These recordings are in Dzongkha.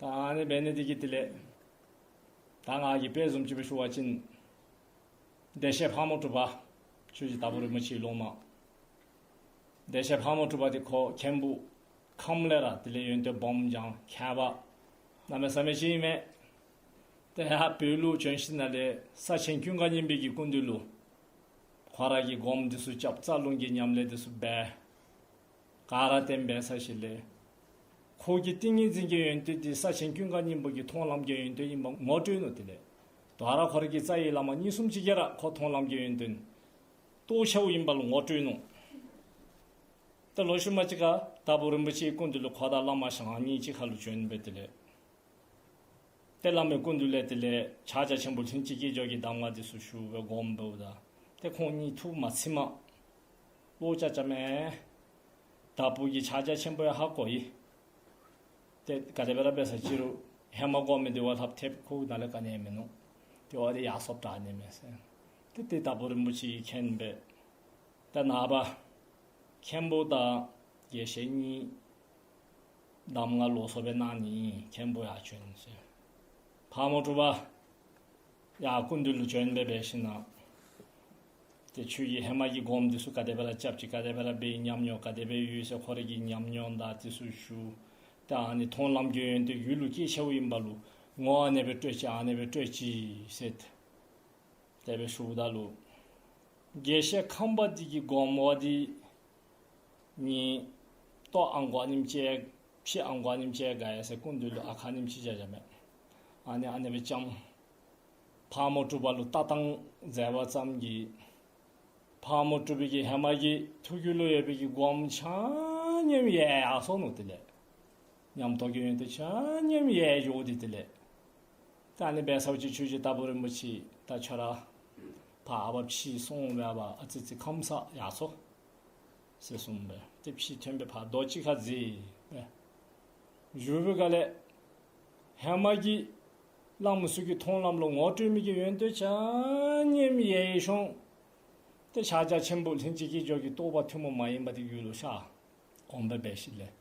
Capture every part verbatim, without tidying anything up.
ད་ཨ་ནི་འབད་ནི་འདི་གིས་དེ་ལས་ད་ང་གིས་དཔེ་བཟུམ་ཅིག་སྦེ་ཞུ་བ་ཅིན་བདེ་གཤེགས་ཕག་མོ་གྲུ་པ་ཆོས་རྗེ་དྭགས་པོ་རིན་པོ་ཆེའི་སློབ་མ། བདེ་གཤེགས་ཕག་མོ་གྲུ་པ་འདི་ཁོ་མཁན་པོ་ཁམས་ལས་ར་དེ་ལས་ཡོན་ཏན་སྦོམ་སྦྱང་མཁས་པ་གནམ་མེད་ས་མེད་ཅིག་ཨིན་མས། ཏེ་ཡར་བོད་ལུ་བྱོན་ཞིནམ་ལས་ས་ཆེན་ཀུན་དགའ་སྙིང་པོའི་གི་སྐུ་མདུན་ལུ་ཁོ་ར་གིས་སྒོམ་འདི་ཚུ་རྐྱབ་རྩ་རླུང་གི་ཉམས་ལེན་འདི་ཚུ་འབད། ག་ར་བསྟན་འབད་ཚར་ཞིནམ་ལས་ཁོ་གི་ཏིང་ངེ་འཛིན་གྱི་ཡོན་ཏན་འདི་ས་ཆེན་ཀུན་དགའ་སྙིང་པོ་གི་མཐོང་ལམ་གྱི་ཡོན་ཏན་ཨིནམ་ངོ་སྤྲོད་ནུག། དེ་ལས་དོ་རུང་ཁོ་ར་གི་རྩ་བའི་བླ་མ་གཉིས་གསུམ་ཅིག་གིས་ར་ཁོ་མཐོང་ལམ་གྱི་ཡོན་ཏན་རྟོགས་ཚརཝ་ཨིནམ་ལུ་ངོ་སྤྲོད་ནུག། ཏེ་ལོག་ཤུལ་མ་ཅིག་ཁར་དྭགས་པོ་རིན་པོ་ཆེའི་སྐུ་མདུན་ལུ་ཁོ་དང་བླ་མ་ཞང་གཉིས་གཅིག་ཁར་ལུ་བྱོན་སྦེ་དེ་ལས་ཏེ་བླ་མའི་སྐུ་མདུན་ལས་དེ་ལས་ཕྱག་རྒྱ་ཆེན་པོ་ལྷན་ཅིག་སྐྱེས་སྦྱོར་གྱི་གདམས་ངག་འདི་ཚུ་ཞུ་སྦེ་སྒོམ་འབདཝ་ད་ཏེ་ཁོང་གཉིས་ཐུགས་མ་ཚིམ་པར་བློ་རྐྱབ་རྐྱབ་མས། དྭགས་པོ་གིས་ཕྱག་རྒྱ་ཆེན་པོ་ཡང་ཧ་གོ་ཡི། ཏེ་ག་དེ་སྦེ་ར་འབད་ས་ཅི་རུང་ཧེ་མ་སྒོམ་མི་འདི་བ་ལྷགཔ་ཐེབས་ཁོ་ནཱ་ལས་ག་ནི་ཡང་མིན་ནུག། དེ་བ་འདི་ཡར་སོངམ་དྲག་ནི་མས་ཟེར། ཏེ་ཏེ་དྭགས་པོ་རིན་པོ་ཆེ་གིས་མཁྱེན་སྦེ་ད་ནངས་པ་མཁན་པོ་དང་དགེ་བཤེས་གཉིས་གདམས་ངག་ལོགས་སུ་སྦེ་གནང་ནི་ཨིན། མཁན་པོ་ཡར་བྱོན་ཟེར། ཕག་མོ་གྲུ་པ་ཡར་སྐུ་མདུན་ལུ་བྱོན་སྦེ་འབད་ཞིནམ་ལས་ཏེ་ཁྱོད་ཀྱིས་ཧེ་མ་གི་སྒོམ་འདི་ཚུ་ག་དེ་སྦེ་ར་རྐྱབ་ཅི་ག་དེ་སྦེ་ར་འབད་ཉམས་མྱོང་ག་དེ་སྦེ་ཡོད་ཟེར་ཁོ་ར་གི་ཉམས་མྱོང་དང་འདི་ཚུ་ཞུ། ད་ཨ་ནི་མཐོང་ལམ་གྱི་ཡོན་ཏན་རྒྱུད་ལུ་སྐྱེས་ཚརཝ་ཨིནམ་ལུ་ངོ་ཨ་ནེ་སྦེ་སྤྲོད་ཅི་ཨ་ནེ་སྦེ་སྤྲོད་ཅི་ཟེར། དེ་སྦེ་ཞུཝ་ད་ལུ་དགེ་བཤེས་ཁམས་པ་འདི་གི་སྒོམ་པ་འདི་ནི་ལྟོ་ཨ་གོ་ཉིམ་ཅིག་ཕྱེ་ཨ་གོ་ཉིམ་ཅིག་ག་ཡ་ཟེར་སྐུ་མདུན་ལུ་ཨ་ཁ་ཉིམ་ཅིག་བཞག་བཞགཔ་མས། ཨ་ནི་ཨ་ནེ་སྦེ་ཙམ་ཕག་མོ་གྲུ་པ་ལུ་ལྟ་སྟངས་མཛད་པ་ཙམ་གྱིས་ཕག་མོ་གྲུ་པའི་གི་ཧེ་མ་གི་ཐུགས་རྒྱུད་ལུ་ཡོད་པའི་གི་སྒོམ་ཆ་མཉམ་ཡལ་ཡར་སོ་ནུག། དེ་ལས་ཉམས་རྟོགས་ཀྱི་ཡོན་ཏན་ཆ་མཉམ་ཡལ་འགྱོ་སྟེ་དེ་ལས་ད་ཨ་ནི་འབད་ས་ཅིག་ཆོས་རྗེ་དྭགས་པོ་རིན་པོ་ཆེ་ད་ཁྱོད་ར་ཕར་ཨ་ཕྱི་སོང་སྦེ་ཨ་ཙི་ཙི་ཁམས་སངས་ཡར་སོང་ཟེར་གསུངས་སྦེ་ཏེ་ཕྱི་ཐོན་སྦེ་ཕར་རྡོ་གཅིག་ཁར་འཛེགས་སྦེ་བཞུགས་པའི་སྒང་ལས་ཧེ་མ་གི་བླམ་ཚུ་གི་མཐོང་ལམ་ལུ་ངོ་སྤྲོད་མི་གི་ཡོན་ཏན་ཆ་མཉམ་ཡལ་སོང་། ཏེ་ཕྱག་རྒྱ་ཆེན་པོ་ལྷན་ཅིག་སྐྱེས་སྦྱོར་གྱི་རྟོགས་པ་ཐུན་མོང་མ་ཡིན་པ་འདི་རྒྱུད་ལུ་ཤར། སྒོམ་སྦེ་འབད་ཞིནམ་ལས་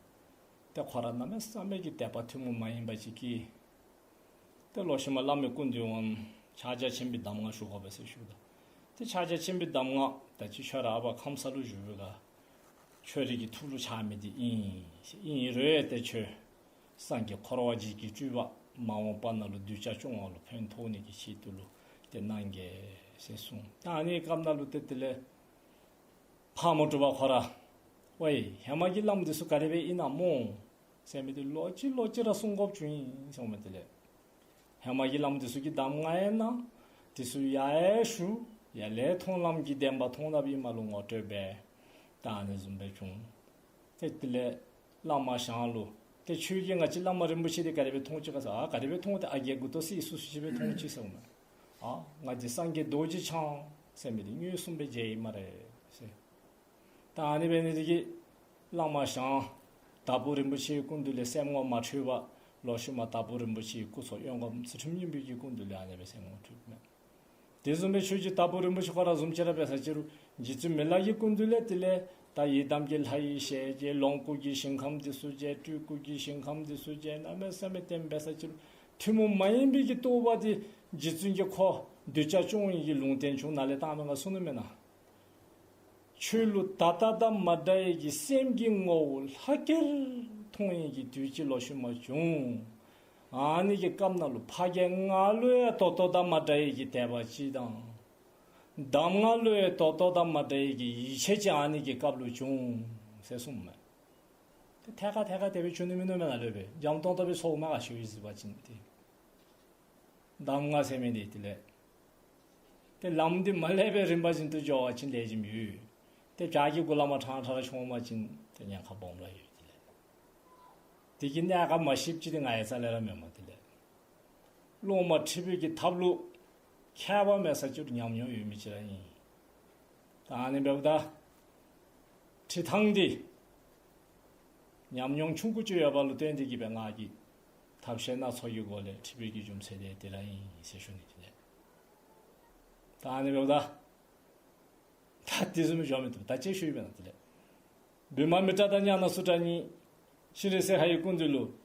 ཏེ་ཁོ་ར་གནམ་མེད་ས་མེད་ཀྱི་དད་པ་ཐུན་མོང་མ་ཡིན་པ་ཅིག་སྐྱེས། ཏེ་ལོག་ཤུལ་མ་བླ་མའི་སྐུ་མདུན་འོང་། ཕྱག་རྒྱ་ཆེན་པོའི་གདམས་ངག་ཞུ་དགོ་པས་ཟེར་ཞུཝ་ད་ཏེ་ཕྱག་རྒྱ་ཆེན་པོའི་གདམས་ངག་ད་ཅི་ཁྱོད་ར་ཨ་ཕར་ཁམས་སངས་ལུ་བཞུགས་པའི་སྒང་ཁྱོད་རའི་གི་ཐུགས་ལུ་འཆར་མི་འདི་ཨིན། ཨིན་རུང་ཏེ་ཁྱོད་སངས་རྒྱས་འཁོར་བ་འཇིག་གི་སྤྲུལ་པ་མ་འོངས་པ་ནང་ལུ་གདུལ་བྱ་སྐྱོང་བ་ལུ་ཕན་ཐོགས་ནི་གི་ཆེད་དུ་ལུ་ཏེ་གནང་གེ་ཟེར་གསུངས། ད་ཨ་ནི་སྐབས་ནང་ལུ་ཏེ་དེ་ལས་ཕག་མོ་གྲུ་པ་ཁོ་ར་ཝའི་ཧེ་མ་གི་བླམ་འདི་ཚུ་ག་དེ་སྦེ་ཨིན་ན་སྨོ་ཟེར་མི་འདི་ལོག་ཅི་ལོག་ཅི་ར་གསུང་དགོཔ་བྱུང་ཡི་ཟེར་མི་དེ་ལས་ཧེ་མ་གི་བླམ་འདི་ཚུ་གིས་གདམས་ངག་ཡང་གནང་། འདི་ཚུ་ཡང་ཞུ། ཡར་ལས་མཐོང་ལམ་གྱི་བདེན་པ་མཐོང་ད་པའི་མ་ལུ་ངོ་སྤྲོད་འབད། ད་ཨ་ནི་བཟུམ་སྦེ་བྱུང་། ཏེ་དེ་ལས་བླ་མ་ཞང་ལུ་ཏེ་ཁྱོད་ཀྱིས་ང་བཅས་བླ་མ་རིན་པོ་ཆེ་འདི་ག་དེ་སྦེ་མཐོང་ཅི་ག་ཟེར། ཨ་ག་དེ་སྦེ་མཐོང་ཏེ་ཨ་རྒས་མགུ་ཏོ་སེར་སུ་སུ་ཅིག་སྦེ་མཐོང་ཅི་ཟེར་མས། ཨ་ང་འདི་སངས་རྒྱས་རྡོ་རྗེ་འཆང་ཟེར་མི་འདི་མངོན་སུམ་སྦེ་མཇལ་ཡི་སྨ་རེ་ཟེར། ད་ཨ་ནི་འབད་ནི་འདི་གིས་བླ་མ་ཞང་དྭགས་པོ་རིན་པོ་ཆེའི་སྐུ་མདུན་ལས་སེམས་ངོ་མ་འཕྲོད་པར་ལོག་ཤུལ་མ་དྭགས་པོ་རིན་པོ་ཆེའི་སྐུ་ཚོགས་གཡོན་སྒོམ་ཚུལ་ཁྲིམས་སྙིང་པོའི་གི་སྐུ་མདུན་ལས་ཨ་ནི་སྦེ་སེམས་ངོ་འཕྲོད་མས། དེ་བཟུམ་སྦེ་ཆོས་རྗེ་དྭགས་པོ་རིན་པོ་ཆེ་ཁོ་ར་བཟུམ་ཅིག་ར་འབད་ས་ཅི་རུང་རྗེ་བཙུན་མི་ལ་གི་སྐུ་མདུན་ལས་དེ་ལས་ད་ཡི་དམ་གྱི་ལྷ་ཡི་ཞལ་མཇལ། ལོངས་སྐུ་གི་ཞིང་ཁམས་འདི་ཚུ་མཇལ། སྤྲུལ་སྐུ་གི་ཞིང་ཁམས་འདི་ཚུ་མཇལ། གནམ་མེད་ས་མེད་བསྟན་འབད་ས་ཅི་རུང་ཐུན་མོང་མ་ཡིན་པའི་གི་རྟོགས་པ་འདི་རྗེ་བཙུན་གྱིས་ཁོ་གདུལ་བྱ་སྐྱོང་ནི་གི་ལུང་བསྟན་ཆུང་ནཱ་ལས་བཏང་མི་ག་གསུངས་ནུག་མེན་ན། ཁྱོད་ལུ་ད་ལྟ་དང་མ་འདྲ་བའི་གི་སེམས་ཀྱི་ངོ་བོ་ལྷག་གེར་མཐོང་ནི་གི་དུས་ཅིག་ལོག་ཤུལ་མ་འབྱུང་། ཨ་ནི་གི་སྐབས་ནང་ལུ་ཕ་རྒྱལ་ང་ལུ་ཡང་ད་ལྟོ་དང་མ་འདྲ་བའི་གི་དད་པ་ཅིག་དང་གདམས་ངག་ལུ་ཡང་ད་ལྟོ་དང་མ་འདྲ་བའི་གི་ཡིད་ཆེས་ཅིག་ཨ་ནི་གི་སྐབས་ལུ་འབྱུང་ཟེར་གསུངས་མས། ཏེ་ཐད་ཀར་ཐད་ཀར་དེ་སྦེ་འབྱུང་ནི་མིན་ནུག་མེན་ན་ལོས་སྦེ་འཇམ་ཏོང་ཏོ་སྦེ་ཚོར་མ་ག་ཤེས་ཡི་ཟེར་བ་ཅིན་ཏེ། གདམས་ངག་ཟེར་མི་འདི་དེ་ལས་ཏེ་ལམ་འདི་མར་ལས་སྦེ་རིམ་པ་བཞིན་དུ་འགྱོ་བ་ཅིན་ལེགས་ཤོམ་ཡོད། ཏེ་བྱ་གི་གུ་ལས་མར་ཕྲང་ཕྲང་ར་ཤོང་བ་ཅིན་ཏེ་ཉེན་ཁ་སྦོམ་ར་ཡོད་དེ་ལས། དེ་གི་གནད་ཀ་མ་ཤེསཔ་ཅིག་འདི་ང་ཡང་རྩ་ལས་ར་མེན་མས་དེ་ལས། སློབ་མ་ཁྲིད་པའི་གི་ཐབས་ལུ་མཁས་པ་མེད་ས་ཅིག་ཉམས་མྱོང་ཡོད་མི་ཅིག་ར་ཨིན། ད་ཨ་ནི་འབདཝ་ད་ཁྲིད་ཐངས་འདི་ཉམས་མྱོང་ཆུང་ཀུ་ཅིག་ཡོད་པ་ལུ་བརྟེན་ཏེ་གིས་སྦེ་ང་གིས་ཐབས་ཤེས་སྣ་ཚོགས་ཀྱི་སྒོ་ལས་ཁྲིད་པའི་གི་རྒྱུ་མཚན་དེ་དེ་ར་ཨིན་ཟེར་ཞུ་ནི་དེ་ལས། ད་ཨ་ནི་འབདཝ་ད་ད་དེ་བཟུམ་སྦེ་འགྱོ་མི་བཏུབ། ད་ཅི་ཞུ་ཡི་མེན་ན་དེ་ལས། བི་མ་མི་ཏྲ་དང་ཛྙཱ་ན་སུ་ཏྲ་གཉིས་སྤྱན་རས་གཟིགས་ལྷ་ཡི་སྐུ་མདུན་ལུ་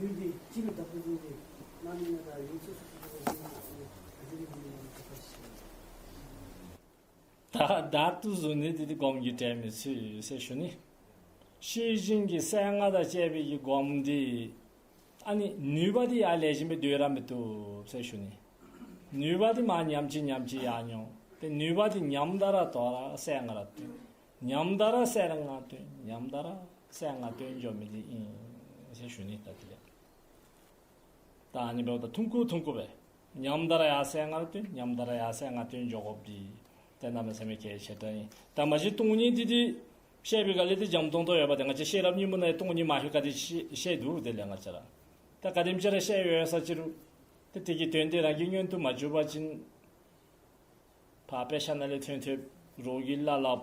ཡུལ་འདི་སྤྱི་ལུ་བདག་པོ་བཟུང་སྟེ་གནང་མི་ནང་ད་ཡུལ་ཚོ་སོ་སོ་སོ་སོ་བཟུང་ནས་ཨ་ནི་ག་དེ་རིགས་འདི་ཡང་ད་ག་ཞིག་ད་བདག་ཏུ་བཟུང་ནི་འདི་འདི་སྒོམ་གྱི་གྲལ་མི་ཚུད་ཟེར་ཞུ་ནི། ཤེས་བཞིན་གྱི་གསལ་ངར་དང་བཅས་པའི་གི་སྒོམ་འདི་ཨ་ནི་ནུས་པ་འདི་ཡང་ལེགས་ཤོམ་སྦེ་སྡོད་ར་མི་བཏུབ་ཟེར་ཞུ་ནི། ནུས་པ་འདི་མར་ཉམས་ཅི་ཉམས་ཅི་ཡར་འགྱོ། ཏེ་ནུས་པ་འདི་ཉམས་ད་ར་དོ་རུང་གསལ་ངར་ར་སྟོན། ཉམས་ད་ར་གསལ་ངར་སྟོན། ཉམས་ད་ར་གསལ་ངར་སྟོན་འགྱོ་མི་འདི་ཨིན་ཟེར་ཞུ་ནི། ད་དེ་ལས་ད་ཨ་ནི་འབདཝ་ད་ཐུང་ཀུ་ཐུང་ཀུ་སྦེ་ཉམས་ད་ར་ཡར་གསལ་ངར་སྟོན། ཉམས་ད་ར་ཡར་གསལ་ངར་སྟོན་འགྱོ་དགོཔ་འདི་ཏེ་གནམ་མེད་ས་མེད་གལ་ཆེ་དྲགས་ཨིན། ད་མ་གཞི་སྟོང་ཉིད་འདི་འདི་བཤད་པའི་སྒང་ལས་འདི་འཇམ་ཏོང་ཏོ་ཡོད་པ་འདི་ང་བཅས་ཤེས་རབ་སྙིང་པོ་ནང་སྟོང་ཉིད་མ་ལྷོད་ག་དེ་བཤད་བཤད་འདུག། དེ་ལས་ང་བཅས་ར་ད་ག་དེམ་ཅིག་ར་བཤད་ཡོད་ས་ཅི་རུང་ཏེ་དེ་གི་དོན་དེ་རང་གིས་མངོན་དུ་མ་གྱུར་བ་ཅིན་ཕར་དཔེ་ཆ་ནང་ལས་ཐོན་ཐོནམ་རོགས་ཀྱིས་སླབ་སླབ་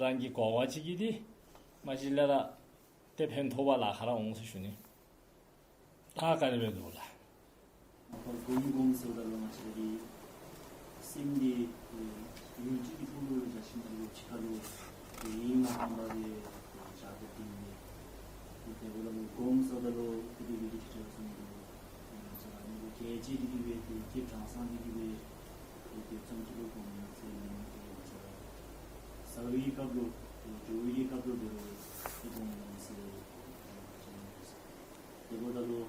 རང་གིས་གོ་བ་ཅིག་གིས་འདི་མ་གཞི་ལས་ར་ཏེ་ཕན་ཐོགས་པ་ལཱ་ཁག་ར་འོང་ཟེར་ཞུ་ནི། ད་ག་དེ་སྦེ་འདུག་ལགས། སྒོམ་སྒོམ་ཟེརཝ་ད་ལུ་ང་བཅས་ཀྱི་སེམས་འདི་ཡུལ་གཅིག་གི་སྤུ་གུ་ལུ་བཞག་ཞིནམ་ལས་ཕྱི་ཁ་ལུ་དེ་ཡིད་མ་ཚིམ་པར་སྦེ་བཞག་སྟེ་སྡོད་ནི། དེ་འབདཝ་ད་ལུ་སྒོམ་ཟེརཝ་ད་ལུ་ཏེ་དེ་ལུ་ཡིད་ཆེས་ཆེ་བ་ཚུ་ནི་ལུ་ང་བཅས་ར་ནི་ལུ་གལ་ཆེ་འདི་གིས་སྦེ་ཏེ་ཁྱད་དྲགས་སང་འདི་གིས་སྦེ་ཏེ་དེ་ཙམ་ཅིག་ལུ་སྒོམ་ཡང་ཟེར་མི་ནུས། ཏེ་ང་བཅས་ར་ཟ་བའི་སྐབས་ལུ་ཏེ་འགྱོ་བའི་སྐབས་ལུ་འབད་རུང་ཏེ་སྒོམ་ཡང་ཟེར་དེ་འབདཝ་ད་ལུ་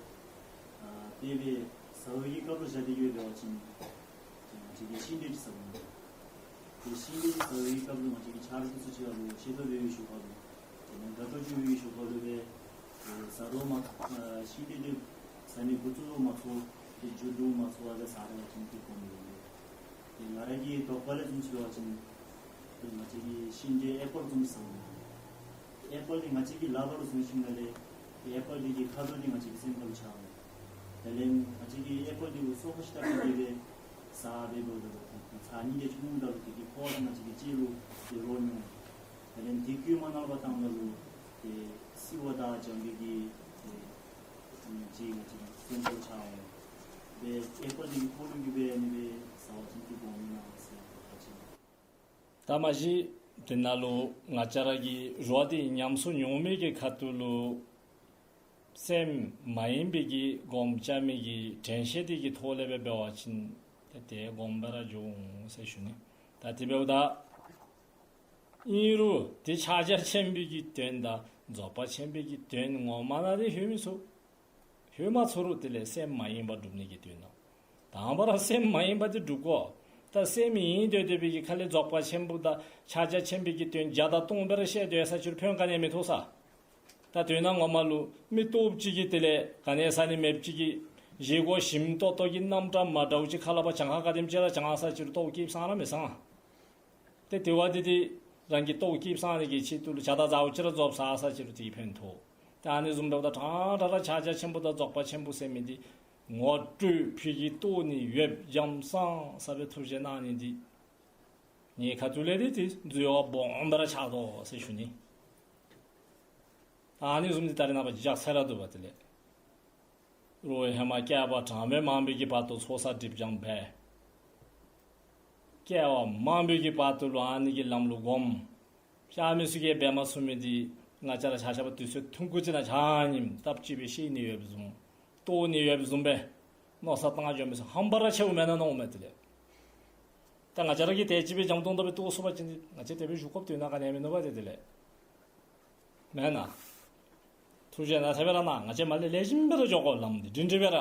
ཨ་དེ་སྦེ་ཟ་བའི་སྐབས་ལུ་བཞག་སྟེ་ཡོད་པ་ཅིན་ང་བཅས་ཀྱིས་ཤིང་འབྲས་ཅིག་ཟ་དགོ་མས། ཏེ་ཤིང་འབྲས་འདི་ཟ་བའི་སྐབས་ལུ་ང་བཅས་ཀྱི་ཆ་རོགས་ཚུ་ཅིག་ཁར་ལུ་ཤེས་རྟོགས་འབད་བའི་ཞོར་ཁར་ལུ་ཏེ་ནཱ་དགའ་སྤྲོ་སྐྱེ་བའི་ཞོར་ཁར་ལུ་སྦེ་ཟ་རུང་མ་ཨ་ཤིང་འབྲས་འདི་ཟ་ནི་འགོ་བཙུགས་རུང་མ་ཚུགས་ཏེ་མཇུག་བསྡུ་མ་ཚུགས་པར་སྦེ་ཟ་རུང་ང་བཅས་ཀྱིས་གོམས་ཡོད། ཏེ་ང་ར་གི་དོགས་པ་ལས་བཟུམ་ཅིག་འབད་བ་ཅིན་ཏེ་ང་བཅས་ཀྱིས་ཤིང་འབྲས་ཨེ་པཱལ་བཟུམ་ཟ་འོང་། ཨེ་པཱལ་འདི་ང་བཅས་ཀྱིས་ལག་པར་བཟུང་ཞིནམ་ལས་ཏེ་ཨེ་པཱལ་འདི་གི་ཁ་དོག་འདི་ང་བཅས་ཀྱི་སེམས་ཁར་ལུ་འཆར་འོང་། དེ་ལས་ང་བཅས་ཀྱིས་ཨེ་པཱལ་འདི་ལུ་སོ་ཁ་ཤི་ཏ་ཕུད་དེ་སྦེ་ཟ་སྦེ་འབདཝ་ད་ལུ་ཚ་ནི་འདི་ཆུང་ཀུ་ད་ལུ་དེ་གི་ཁོག་ང་བཅས་ཀྱི་ལྕེ་ལུ་ཏེ་རོ་མྱོང་། དེ་ལས་དེ་གིས་མ་ནལ་བར་བཏང་ད་ལུ་ཏེ་བསིལ་བ་དང་སྦྱངས་པའི་གི་ཏེ་ཅིག་ང་བཅས་ཀྱི་སེམས་ཁར་འཆར་འོང་། སྦེ་ཨེ་པཱལ་འདི་གི་ཁོག་ལུ་གི་སྦེ་ཨ་ནི་སྦེ་ཟ་བ་ཅིན་ཏེ་དགོ་མི་ན་ཟེར་བ་ཅིན། ད་མ་གཞི་དེ་ནང་ལུ་ང་བཅས་ར་གི་རོ་འདི་ཉམས་སུ་མྱོང་མི་གི་ཁ་ཐུག་ལུ་སེམས་མ་ཡེངས་པའི་གི་སྒོམ་རྐྱབ་མི་གི་དྲན་ཤེས་འདི་གི་ཐོག་ལས་སྦེ་འབད་བ་ཅིན་ཏེ་དེ་སྒོམ་སྦེ་ར་འགྱོ་འོང་ཟེར་ཞུ་ནི། ད་དེ་འབདཝ་ད་ཨིན་རུང་ཏེ་ཕྱག་རྒྱ་ཆེན་པོའི་གི་དོན་དང་རྫོགས་པ་ཆེན་པོའི་གི་དོན་ངོ་མ་ནང་འདི་ལྷོད་མི་ཚུགས། ལྷོད་མ་ཚུགས་རུང་དེ་ལས་སེམས་མ་ཡེངས་པ་སྒྲུབ་ནི་གི་དོན་དང་། དང་པ་ར་སེམས་མ་ཡེངས་པ་འདི་སྒྲུབ་དགོ། ད་སེམས་ཡེངས་སྡོད་སྡོད་པའི་གི་ཁ་ལས་རྫོགས་པ་ཆེན་པོ་དང་ཕྱག་རྒྱ་ཆེན་པོའི་གི་དོན་བརྒྱ་དང་སྟོང་སྦེ་ར་བཤད་སྡོད་ས་ཅིག་རུང་ཕན་ག་ནི་ཡང་མི་ཐོགས་ས། ད་དོན་ངོ་མ་ལུ་མི་སྟོབས་ཅིག་གིས་དེ་ལས་ག་ནི་ཡང་ཟ་ནི་མེདཔ་ཅིག་གིས་བཞེས་སྒོ་ཞིམ་ཏོག་ཏོ་གི་རྣམ་གྲངས་མ་འདྲཝ་ཅིག་ཁ་ལས་ཕར་གྱངས་ཁ་ག་དེམ་ཅིག་ར་གྱངས་ས་ཅིག་རུང་ལྟོཝ་བཀྱེས་སངས་ར་མི་སངས། ཏེ་དེ་བ་འདི་ཏེ་རང་གི་ལྟོཝ་བཀྱེས་སངས་ནི་གི་ཆེད་དུ་ལུ་ཇ་དང་ཟཝ་ཅིག་ར་རྫོགསཔ་ཟ་ས་ཅིག་རུང་དེ་གིས་ཕན་ཐོགས། ཏེ་ཨ་ནི་བཟུམ་འབདཝ་ད་ཕྲང་ཕྲང་ར་ཕྱག་རྒྱ་ཆེན་པོ་དང་རྫོགས་པ་ཆེན་པོ་ཟེར་མི་འདི་ངོ་སྤྲོད་ཕུལ་གི་ལྟོ་ནི་ཡོདཔ་འཇམ་སངས་ས་སྦེ་ཐུགས་བཞེད་གནང་ནི་འདི་ངེའི་ཁ་ཐུག་ལས་འདི་ཏེ་འཛོལ་བ་སྦོམ་སྦེ་ར་ཆགས་དོ་ཟེར་ཞུ་ནི། ཨ་ནི་བཟུམ་འདི་ད་རེས་ནངས་པ་ཅིག་ཅར་ཟེར་ར་འདུག་པ། དེ་ལས་རོགས་ཧེ་མ་བསྐལ་པ་གྲངས་མེད་མང་པོའི་གི་བར་དུ་ཚོགས་བསགས་སྒྲིབ་སྦྱང་འབད། བསྐལ་པ་མང་པོའི་གི་བར་དུ་ལུ་ཨ་ནི་གི་ལམ་ལུ་སྒོམ། ཤ་མི་སུ་གིས་འབད་མ་ཚུགས་མི་འདི་ང་བཅས་ར་ཆ་ཁྱབ་དུས་ཚོད་ཐུང་ཀུ་ཅིག་ནང་ཆ་མཉམ་སྟབས་གཅིག་སྦེ་ཤེས་ནི་ཡོདཔ་བཟུམ་རྟོགས་ནི་ཡོདཔ་བཟུམ་སྦེ་མནོ་བསམ་བཏང་འགྱོ་མི་ཚུ་ཧམ་པ་ར་ཆེཝ་མེན་ན་མནོཝ་མས། དེ་ལས་ད་ང་བཅས་ར་གིས་དེ་ཅིག་སྦེ་འཇམ་ཏོང་ཏོ་སྦེ་རྟོགས་ཚུགས་པ་ཅིན་ང་བཅས་དེ་སྦེ་བཞུགས་དགོཔ་དོན་དག་ག་ནི་ཡང་མིན་ནུག་པ། ཏེ་དེ་ལས་མེན་ན། ཐུགས་རྗེ་གནང་ཟེར་སྦེ་ར་གནང་། ང་བཅས་མར་ལས་ལེགས་ཤོམ་སྦེ་ར་འགྱོ་དགོ། ལམ་འདི་སྒྲིང་སྒྲི་སྦེ་ར།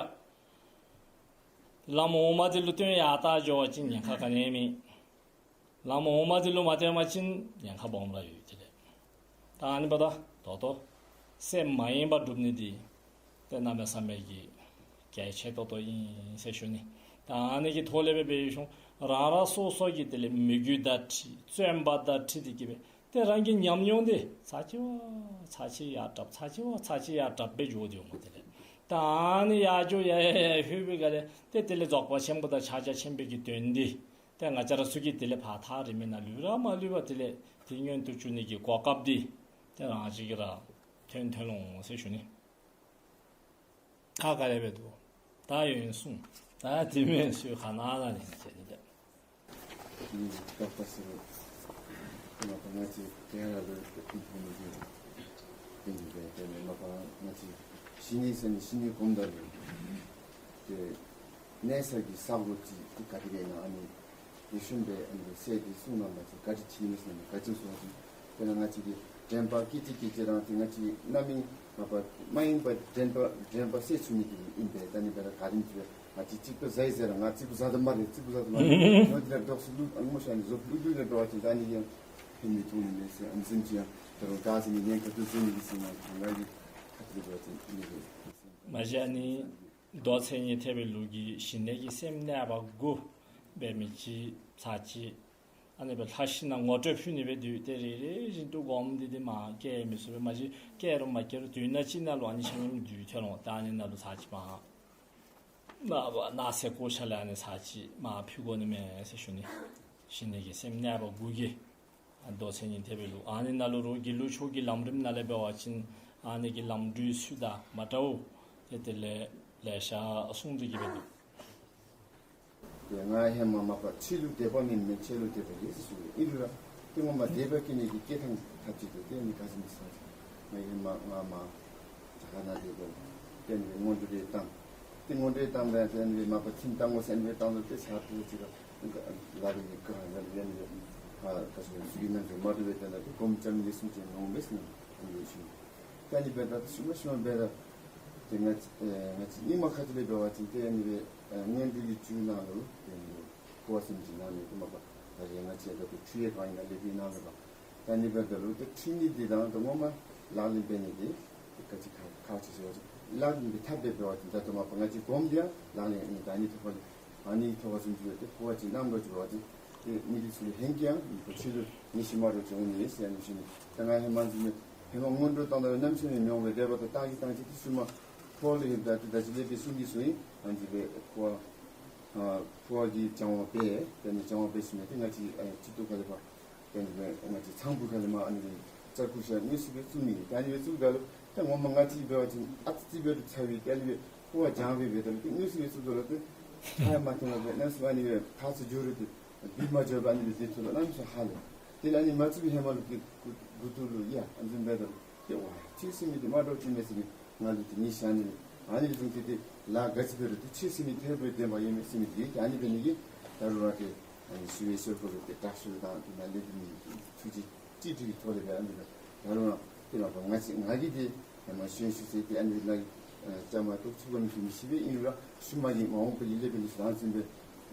ལམ་འོག་མ་འདི་ལུ་བརྟེན་ཡར་ལྟ་འགྱོ་བ་ཅིན་ཉེན་ཁ་ག་ནི་ཡང་མེད། ལམ་འོག་མ་འདི་ལུ་མ་བརྟེན་པ་ཅིན་ཉེན་ཁ་སྦོམ་ར་ཡོད། དེ་ལས་ད་ཨ་ནི་འབདཝ་ད་ད་ལྟོ་སེམས་མ་ཡེངས་པ་སྒྲུབ་ནི་འདི་ཏེ་གནམ་མེད་ས་མེད་ཀྱི་གལ་ཆེ་ཏོག་ཏོ་ཨིན་ཟེར་ཞུ་ནི། ད་ཨ་ནི་གི་ཐོག་ལས་སྦེ་འབད་ཞིནམ་རང་རང་སོ་སོ་གི་དེ་ལས་མོས་གུས་དང་འཁྲིལ་བརྩོན་པ་དང་འཁྲིལ་ཏེ་གིས་སྦེ་ཏེ་རང་གི་ཉམས་མྱོང་འདི་ཚར་གཅིག་བ་ཚར་གཅིག་ཡར་དྲགཔ་ཚར་གཅིག་བ་ཚར་གཅིག་ཡར་དྲགཔ་སྦེ་འགྱོ་སྟེ་འོང་། དེ་ལས་ད་ཨ་ནི་ཡར་འགྱོ་ཡར་ཡར་ཡར་ལྷོད་པའི་སྒང་ལས་ཏེ་དེ་ལས་རྫོགས་པ་ཆེན་པོ་དང་ཕྱག་རྒྱ་ཆེན་པོའི་གི་དོན་འདི་ཏེ་ང་བཅས་ར་ཚུ་གིས་དེ་ལས་ཕར་ཐག་རིང་མི་ནང་ལུས་ར་མ་ལུས་པར་དེ་ལས་དེ་མངོན་དུ་གྱུར་ནི་གི་གོ་སྐབས་འདི་ཏེ་རང་བཞིན་གྱིས་ར་ཐོན་ཐོན་འོང་ཟེར་ཞུ་ནི། ཁག་ཁ་ལས་འབད་དོ། ད་ཡོན་གསུངས། ད་དེ་མེན་ཤོ་ཁ་ན་ན་ནི་ཟེར་ཏེ། ཨིན་ཏོག་ཏོ་ཟེར་རུང་ང་བཅས་དེ་ར་ལུ་ཏེ་ཨིན་ཏེ་མི་འགྱོ། ཨིན་ཏེ་དེ་ནི་མ་པ་ང་བཅས་ཤི་ནི་ཟེར་ནི་ཤི་ནི་གོམས་ད་ལུ་ཏེ་གནས་ས་གི་ས་གོ་ཅིག་ཏེ་ག་ཏེ་གི་ན་ཨ་ནི་ཡེ་ཤེས་པའི་ཨ་ནི་སྲས་འདི་གསུང་གནང་བ་ཅིན་ག་ཅི་ཅིག་ཨིན་ཟེར་ན་ག་ཅི་གསུང་ཟེར་ན། དཔེར་ན་ང་བཅས་ཀྱི་དྲན་པ་སྐད་ཅིག་སྐད་ཅིག་ར་ཏེ་ང་བཅས་རྣམ་སྨིན་མ་པ་མ་ཡེངས་པར་དྲན་པ་དྲན་པ་གསལ་ཚུགས་ནི་དེ་ཨིན་པས། ད་ནི་འབད་ར་ག་དེམ་ཅིག་ང་བཅས་གཅིག་པུ་ཟ་ཡི་ཟེར་ར་ང་གཅིག་པུ་ཟ་དོ་སྨ་རེ་གཅིག་པུ་ཟ་དོ་སྨ་རེ་ནོར་འདི་ར་འདྲོག་སུ་ལུ་ཨ་ནི་མོ་ཤ་ནི་བཟོ་ལུ་ལུ་ར་འདྲོག་པ་ཅིན་ད་ནི་ཡང་ཕན་མི་ཐོགས་ནི་མས་ཟེར་ཨ་ནི་སེམས་ཅིག་ཡང་ད་རུང་ག་ཟེར་ནི་ཉེན་ཁ་དུ་ཟེར་ནི་གི་སེམས་ང་ང་གི་ཁ་ཐུག་འདྲོག་པ་ཅིན་ཨ་ནི་རེད། མ་གཞི་ཨ་ནི་མདོ་མཚན་ཉིད་ཐེག་པའི་ལུགས་ཀྱི་ཞི་གནས་ཀྱི་སེམས་གནས་པ་དགུ་འབད་མི་ཅིག་ཚར་གཅིག་ཨ་ནི་སྦེ་ལྷག་ཤེས་ནང་ངོ་སྤྲོད་ཕུལ་ནི་སྦེ་འདུག། ཏེ་རེ་རེ་བཞིན་དུ་སྒོམ་འདི་ཏེ་མར་བསྐྱལ་མི་ཚུགས་པས། མ་གཞི་བསྐྱལ་རུང་མ་བསྐྱལ་རུང་དུས་ནང་ཅིག་ནང་ལུ་ཨ་ནི་ཆ་མཉམ་འདུས་ཐོན་འོང་། ད་ཨ་ནི་ནང་ལུ་ཚར་གཅིག་མར་ན་བ་ན་ཟེར་གོ་ཆ་ལས་ཨ་ནི་ཚར་གཅིག་མར་ཕུལ་དགོ་ནི་མས་ཟེར་ཞུ་ནི། ཞི་གནས་ཀྱི་སེམས་གནས་པ་དགུ་གི་མདོ་མཚན་ཉིད་ཐེག་པའི་ལུགས། ཨ་ནི་ནང་ལུ་རོགས་དགེ་ལུགས་ཆོས་ཀྱི་ལམ་རིམ་ནང་ལས་འབད་བ་ཅིན་ཨ་ནི་གི་ལམ་འགྲོའི་ཚུལ་དང་མ་འདྲཝ་ཏེ་དེ་ལས་ལེ་ཤ་གསུངས་ཏེ་གི་སྦེ་འདུག། ཏེ་ང་ཧེ་མ་མ་པ་ཕྱི་ལུ་དད་པ་མེད་མི་ཕྱི་ལུ་དད་པ་ཡོད་ཟེར་ཞུ་ཡི་རུང་ར་ཏེ་ངོ་མ་དད་པ་སྐྱེ་ནི་གི་སྐྱེ་ཐངས་ཐབས་ཅིག་ཏེ་ཏེ་ནི་ག་ཟེར་མི་ཟེར། ང་ཧེ་མ་ང་མར་རྒྱ་གར་ནང་སྡོད་པ་ཏེ་ནི་སྔོན་འགྲོ་རེ་བཏང་། ཏེ་སྔོན་འགྲོ་རེ་བཏང་སྦེ་ཏེ་ནི་མ་པ་ཁྱིམ་བཏང་དགོ་ཟེར་ནི་སྦེ་བཏང་དོ། ཏེ་ཆ་ཏེ་ཅིག་ལ་ལ་ལུ་ནི་ག་ར་ལ་ལུ་ཡང་ནི་ཨ་ག་ཟེར་ཚུ་གི་ནང་དུ་མ་འགྲོ་བའི་ཏེ་ནི་སྒོམ་རྐྱབ་ནི་སུམ་ཅན་ནོར་བས་ནི་ཨ་ནི་ཞུ། ད་ནི་འབདཝ་ད་ཤུལ་མ་ཤུལ་མ་འབདཝ་ད་ཏེ་ང་ཨེ་ང་བཅས་རྙིང་མ་ཁ་ཐུག་ལས་འབད་བ་ཅིན་ཏེ་ཨ་ནི་སྦེ་ཨེ་སྔོན་འགྲོ་གི་རྒྱུ་ནང་ལུ་ཏེ་ཨ་ནི་སྦེ་འཁོར་བ་སེམས་ཅན་ནང་ནི་ཏེ་མ་པ་ ད་རེས་ང་བཅས་ད་ལྟོ་འཕྲུལ་ཡང་ག་ཨིན་ན་ལས་དེ་ནང་ལུ་ད་ཨ་ནི་འབདཝ་ད་ལུ་ད་འཕྲུལ་ནི་འདི་དང་ད་ངོ་མ་ལག་ལེན་འབད་ནི་འདི་ཏེ་ག་ཅི་ཁག་ཁག་ཆེ་ཟེར་བ་ཅིན་ལག་ལེན་འབད་ཐབས་འབད་བ་ཅིན་ད་ལྟོ་མ་པ་ང་བཅས་གོངམ་འདི་ཡང་ལག་ལེན་ཨིན། ད་ཨ་ནི་ཐོག་ལས་ཨ་ནི་ཐོག་ཁར་བཟུམ་ཅིག་ལུ་ཏེ་ཕོ་བ་ཅིག་གནང་དོ་ཅིག་འབད་བ་ཅིན་ཏེ་མི་འདི་ཚུ་ལུ་ཧེང་སྐལ་ཡང་མི་ཕོག། ཕྱི་ལུ་ནད་གཞི་མ་འདྲཝ་ཅིག་འོང་ནི་ཟེར་ཨ་ནི་ཞུ་ནི། ད་ང་ཧེ་མ་བཟུམ་ཧེ་མ་སྔོན་འགྲོ་བཏང་ད་ལུ་གནམ་མེད་ས་མེད་མི་འོང་པས། དེ་འབདཝ་ད་བཏང་གི་བཏང་གི་ཏེ་ཤུལ་མ་ཕོ་ལུ་ཡོདཔ་ད་ཏེ་ད་ཅི་ལས་འབད་གསུང་གི་གསུང་ཡི། ཨ་ནི་འབད་ཕོ་བ་ཨ་ཕོ་བ་གིས་སྦྱང་བ་འབད། ཏེ་ཨ་ནི་སྦྱང་བ་འབད་ཞིནམ་ལས་ཏེ་ང་བཅས་ཨ་སྤྱི་ཏོག་ཁ་ལས་ཕར་ཏེ་ཨ་ནི་འབད་ང་བཅས་ཚང་ཕུག་ཁ་ལས་མར་ཨ་ནི་འབད་རྩ་ཁུག་ཤར་དངོས་སུ་སྦེ་བཙུགས་ནི། ཏེ་ཨ་ནི་སྦེ་བཙུགསཔ་ད་ལུ་ཏེ་ངོ་མ་ང་བཅས་འབད་བ་ཅིན་ཨ་ཙི་ཙི་འབད་རུང་ཚ་བའི་ཏེ་ཨ་ནི་འབད་ཕོ་བ་སྦྱང་བའི་འབད་ད་ལུ་ཏེ་དངོས་སུ་སྦེ་བཙུགསཔ་ད་ལུ་ཏེ་ཕར་ཡང་མ་འཐོན་པར་སྦེ་གནམ་མེད་ས་མེད་ཨ་ནི་འབད་ཐག་ཚུ་འགྱོ་རུང་ཏེ་འབུད་མ་འགྱོ་བར་ཨ་ནི་འབད་སྡོད་ཚུགས་པས། གནམ་མེད་ས་མེད་ཧ་ལས། དེ་ལས་ཨ་ནི་མ་བཙུགས་པའི་ཧེ་མ་ལུ་ཏེ་མགུ་མགུ་ཏོ་ལུ་ཡ་ཨ་ནི་བཟུམ་འབད་ད་ལུ་ཏེ་ཝ་ཁྱོད་ཟེར་མི་འདི་མ་འདྲཝ་ཅིག་མས་ཟེར་མི་ང་ལུ་ཏེ་ངེས་ཤེས་ཨ་ནི་ལས་ཨ་ནི་བཟུམ་ཏེ་ཏེ་ལཱ་ག་ཅི་འབད་རུང་ཏེ་ཁྱོད་ཟེར་མི་ཐད་པའི་བདེན་པ་ཡོད་མས་ཟེར་མི་འདི་ཨ་ནི་འབད་ནི་གིས་ད་རུང་ར་ཏེ་ཨ་ནི་ཞི་བའི་ཤོག་གུ་ལུ་ཏེ་དྲག་ཤོས་དང་ཏེ་ནཱ་ལས་འབད་ནི་ཐུགས་རྗེ་ཅིག་ཏེ་གི་ཐོག་ལས་འབད་ཨ་ནི་ལས་ད་རུང་ར་ཏེ་མ་པ་ང་བཅས་ང་གིས་ཏེ་ཧེ་མ་གཞོན་ཤོས་ཟེར་ཏེ་ཨ་ནི་ལས་ཨ་བཅའ་མར་གཏོགས་ཚུགས་པ་མི་ཐུབ་མི་ཤེས་པས། ཨིན་རུང་ར་ཤུལ་མ་གི་མ་འོངས་པ་གི་ལས་འབད་ནི་ཚུ་ཨ་ནི་བཟུམ་སྦེ་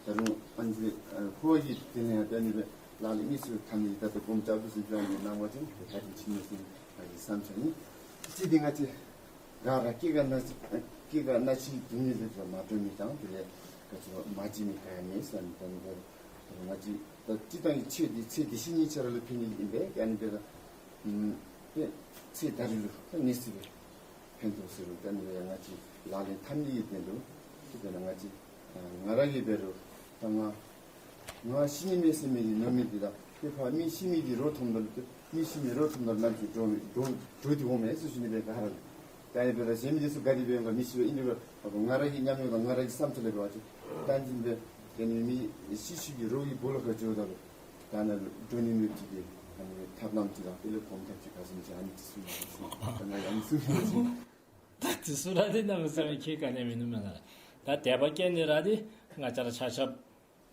ད་རུང་ཨ་ནི་སྦེ་ཨ་ཕོ་བ་གི་དོན་ལུ་ཡང་ཏེ་ཨ་ནི་སྦེ་ལག་ལེན་དངོས་སུ་འཐབ་ནི་ད་ལྟོ་སྒོམ་རྐྱབ་དོ་ཟེར་ཨ་ནི་གནང་བ་ཅིན་ཏེ་ད་ཅི་ཕྱིན་ནི་ཟེར་ང་གི་བསམ་འཆར་ཨིན། ཅི་འདི་ང་བཅས་ག་ར་སྐྱེ་རྒ་ན་སྐྱེ་རྒ་ན་འཆི་སྡུག་བསྔལ་ལས་མ་གྲོལ་ནི་དང་དེ་ལས་ག་ཅི་མ་འཇིགས་ནི་ག་ཡང་མེད་ཟེར་ཨ་ནི་ད་ཨ་ནི་སྦེ་ང་བཅས་ད་སྤྱིར་བཏང་གི་ཆོས་འདི་ཚེ་འདི་ཕྱི་གཉིས་ཆ་ར་ལུ་ཕན་ནི་ཨིན་པས། ཨ་ནི་འབད་ད་ཨམ་ཏེ་ཚེ་ད་རིས་ལུ་ད་གནས་ཚུལ་འབད་ཕན་ཐོགས་ཟེར་རུང་ད་ཨ་ནི་སྦེ་ང་བཅས་ལག་ལེན་འཐབ་ནི་གི་དོན་ལུ་དེ་འབད་ན་ང་བཅས་ཨ་ང་ར་གིས་འབད་རུང་ད་ང་ང་ཤི་ནི་མས་ཟེར་མི་གི་མནོ་མི་འདི་དང་ཏེ་ཕར་མི་ཤི་མི་གི་རོ་མཐོངམ་ད་ལུ་ཏེ་མི་ཤི་མི་རོ་མཐོངམ་ད་ལུ་ནམ་ཞིག་འདྲོག་འདྲོག་འདྲོག་སྟེ་འོང་མས་ཟེར་ཞུ་ནི་སྦེ་ག་ར་ལུ། ད་ཨ་ནི་འབདཝ་ད་གཞན་མི་འདི་ཚུ་ག་དེ་སྦེ་འོང་ག་མི་ཤི་བའི་ཨིན་རུང་ང་ར་གི་ཉམས་མྱོང་དང་ང་ར་གི་བསམ་འཆར་ལས་འབད་བ་ཅིན་ད་ཨ་ནི་བཟུམ་སྦེ་ཏེ་ཨ་ནི་མི་ཤི་ཤི་གི་རོ་གི་སྦོ་ལོགས་ཁར་འགྱོཝ་ད་ལུ་ད་ནཱ་ལུ་འགྲོ་ནི་མེདཔ་ཅིག་གི་ཨ་ནི་ཐབས་ལམ་ཅིག་དང་དེ་ལས་གོམ་ཐབས་ཅིག་ག་བཟུམ་ཅིག་ཨ་ནི་ཅིག་གསུང་གནང་ཟེར། ད་ནཱ་ཡང་གསུང་གནང་ཟེར། ད་དེ་ཚུ་ར་ཏེ་གནམ་མེད་ས་མེད་ཁྱད་ག་ནི་ཡང་མིན་ནུག་མེན་ན། ད་དད་པ་སྐྱེ་ནི་ར་ཏེ་ང་བཅས་ར་ཆ་ཁྱབ་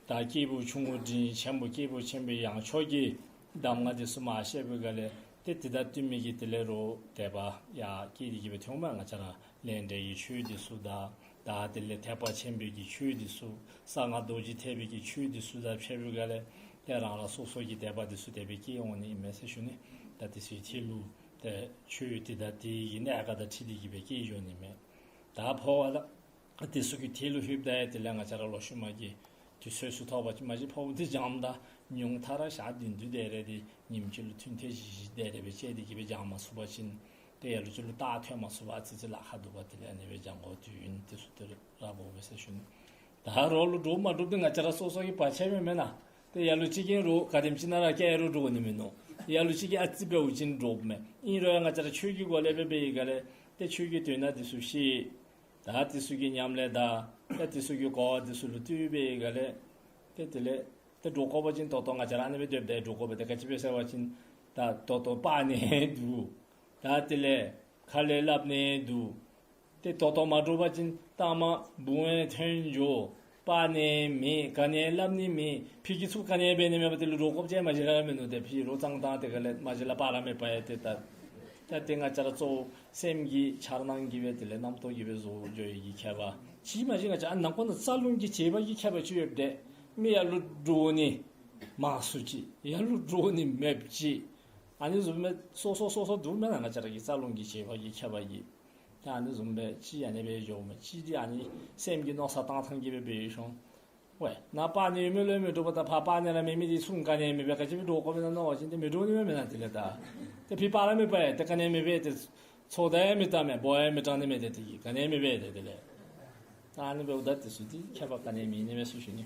ད་སྐྱེས་བུ་ཆུང་ངུ་འབྲིང་ཆེན་པོ་སྐྱེས་བུ་ཆེན་པོའི་ཡང་མཆོག་གི་གདམས་ངག་འདི་ཚུ་མ་བཤད་པའི་སྒང་ལས་ཏེ་དེ་དང་བསྟུན་མི་གི་དེ་ལས་རོགས་དད་པ་ཡང་སྐྱེ་སྟེ་གི་སྦེ་ཐོན་མས། ང་བཅས་ར་ལས་འབྲས་ཀྱི་ཆོས་འདི་ཚུ་དང་ད་དེ་ལས་ཐེག་པ་ཆེན་པོའི་གི་ཆོས་འདི་ཚུ་གསང་སྔགས་རྡོ་རྗེ་ཐེག་པའི་གི་ཆོས་འདི་ཚུ་དང་ཕྱད་པའི་སྒང་ལས་ཏེ་རང་རང་སོ་སོ་གི་དད་པ་འདི་ཚུ་དེ་སྦེ་སྐྱེ་འོང་ནི་ཨིན་མས་ཟེར་ཞུ་ནི། ད་དེ་ཚུ་ཐད་ལུ་ཏེ་ཆོས་དེ་དང་དེ་གི་གནད་ཀ་དང་འཁྲིལ་ཏེ་གི་སྦེ་སྐྱེ་འགྱོ་ནི་མས། ད་ཕོ་བ་ད་དེ་ཚུ་གི་ཐད་ལུ་ལྷོདཔ་ད་ཡང་དེ་ལས་ང་བཅས་ར་ལོག་ཤུལ་མ་གི་དུས་ཚོད་ཚུ་ཐོབ་པ་ཅིན་མ་གཞི་ཕོཝ་འདི་སྦྱངམ་ད་ཉུང་མཐའ་ར་ཞག་བདུན་བདུན་དེ་རེ་འདི་ཉིནམ་གཅིག་ལུ་ཐུན་ཐེངས་བཞི་བཞི་དེ་རེ་སྦེ་བཅད་དེ་གི་སྦེ་སྦྱང་མ་ཚུགས་པ་ཅིན་ཏེ་ལ་ལུ་ཅིག་ལུ་རྟགས་ཐོན་མ་ཚུགས་པར་ཨ་ཙི་ཅིག་ལཱ་ཁག་འདུག་པ། དེ་ལས་ཨ་ནི་སྦེ་སྦྱང་དགོ་དུས་ཨིན། དེ་ཚུ་ཏེ་ར་དགོ་པས་ཟེར་ཞུ་ནི། ད་རོགས་ལུ་འདྲོག་མ་འདྲོག་འདི་ང་བཅས་ར་སོ་སོ་གི་བར་ཆད་མེན་མེན་ན། ཏེ་ལ་ལུ་ཅིག་གིས་རོགས་ག་དེམ་ཅིག་ནང་ར་བཀལ་རུང་འདྲོག་ནི་མིན་ནུག། ལ་ལུ་ཅིག་གིས་ཨ་ཙི་འབདཝ་ཅིན་འདྲོག་མས། ཨིན་རུང་ཡང་ང་བཅས་ར་ཆོས་ཀྱི་སྒོ་ལས་འབད་བའི་སྒང་ལས་ཏེ་ཆོས་ཀྱི་དོན་དག་འདི་ཚུ་ཤེས། ད་འདི་ཚུ་གི་ཉམས་ལེན་དང་ད་འདི་ཚུ་གི་གོ་བ་འདི་ཚུ་ལུ་ལྟོས་པའི་སྒང་ལས་ཏེ་དེ་ལས་ཏེ་འདྲོག་དགོ་པ་ཅིན་ད་ལྟོ་ང་བཅས་ར་ཨ་ནི་སྦེ་སྡོདཔ་ད་འདྲོག་དགོ་པས། ཏེ་ག་ཅི་སྦེ་ཟེར་བ་ཅིན་ད་ད་ལྟོ་སྤར་ནི་འདུག། ད་དེ་ལས་ཁ་ལས་སླབ་ནི་འདུག། ཏེ་ད་ལྟོ་མ་འདྲོག་པ་ཅིན་ལྟག་མ་བུང་བས་འཐོན་འགྱོ། སྤར་ནི་མེད། ག་ནི་སླབ་ནི་མེད། ཕི་གི་ཚུ་ག་ནི་འབད་ནི་མེད་པར་དེ་ལུ་འདྲོག་དགོཔ་ཅིག་མ་གཞི་ར་མིན་ནུག། ཏེ་ཕི་རོགས་ཙང་ཏང་ཏེ་ག་ལས་མ་གཞི་ལས་སྤར་ར་མི་སྤར་ཡ། ཏེ་ད་ད་ཏེ་ང་བཅས་ར་གཙོ་བོ་སེམས་ཀྱི་འཆར་སྣང་གིས་སྦེ་དེ་ལས་རྣམ་རྟོག་གིས་སྦེ་བཟོ་འགྱོ་ཡི་གི་ཁྱད་པར། ཅིག་མ་གཞི་ང་བཅས་ཨ་ནང་ཁོ་ན་རྩ་རླུང་གི་བྱེད་པ་གི་ཁྱད་པར་ཅིག་ཡོདཔ་ད་མི་ལ་ལུ་འདྲོག་ནི་མང་སུ་ཅིག། ལ་ལུ་འདྲོག་ནི་མེདཔ་ཅིག། ཨ་ནི་བཟུམ་སྦེ་སོ་སོ་སོ་སོ་འདུག་མེན་ན། ང་བཅས་ར་གི་རྩ་རླུང་གི་བྱེད་པ་གི་ཁྱད་པར་གྱིས། ད་ཨ་ནི་བཟུམ་སྦེ་ཅིག་ཨ་ནི་སྦེ་འགྱོཝ་མས། ཅིག་འདི་ཨ་ནི་སེམས་ཀྱི་མནོ་བསམ་བཏང་ཐངས་ཀྱིས་སྦེ་འབད་ཡི་ཤོང་། ཝའེ་ནཱ་སྤར་ནི་ཡོད་མི་ལུ་མི་འདྲོག་པ་དང་ཕར་སྤར་ནི་ར་མེད་མི་འདི་ཚུ་ག་ནི་མེད་པས། ག་ཅི་སྦེ་འདྲོག་དགོ་པས་ན་མནོ་བ་ཅིན་ཏེ་མི་འདྲོག་ནི་མས་མེན་ན། དེ་ལས་ད་ཏེ་ཕི་སྤར་ར་མི་སྤར་ཡ། ཏེ་ག་ནི་མེད་པས། ཏེ་ཚོགས་བརྡ་ཡང་མི་བཏང་མས། འབོ་ཡང་མི་བཏང་ནི་མས། ཏེ་དེ་གིས་ག་ནི་མེད་པས། ཏེ་དེ་ལས་ད་ཨ་ནི་འབདཝ་ད་དེ་ཚུ་འདི་ཁྱད་པར་ག་ནི་མེད་ནི་མས་ཟེར་ཞུ་ནི།